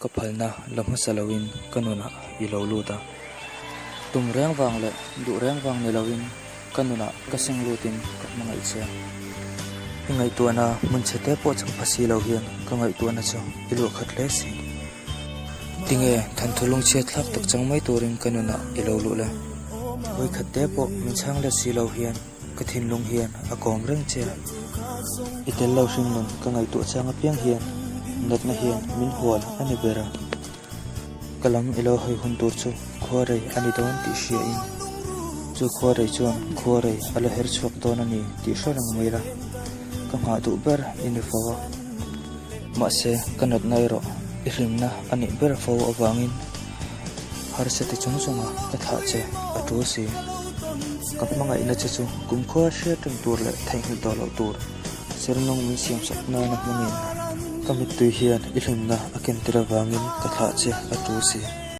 Ka phalna la hmasa loin ka nunah i lo lut a. Tum reng vang leh duh reng vang ni loin ka nunah ka seng lutin ka hmangaih che. I ngaihtuahna hmun chhe te pawh chang pha si lo hian ka ngaihtuahna chu i luah khat hle si. Tinge thanthu lungchhiat thlak tak chang mai turin ka nunah i lo luh le? Vawikhat te pawh min chhang let si lo hian ka thinlung hian a kawm reng che. I tel lo hring nun ka ngaihtuah chang apiang hian natna hian min hual a ni ber a. Ka lam i lo hawi hun tur chu khuarei a ni dawn tih hria in chu khuarei chuan khuarei a la her chhuak dawn a ni tih hre reng mai la, ka nghah duh ber i ni fo a. Mahse, ka natna erawh i hlimna a nih ber fo avangin harsa ti chung chunga ka thlah che a tul si. Ka hmangaihna che chu kumkhua hriat reng tur leh theihnghilh tawh loh tur sernawng min siam sak nana hmangin ka mittui hian i hlimna a ken tir avangin ka thlah che a tul si.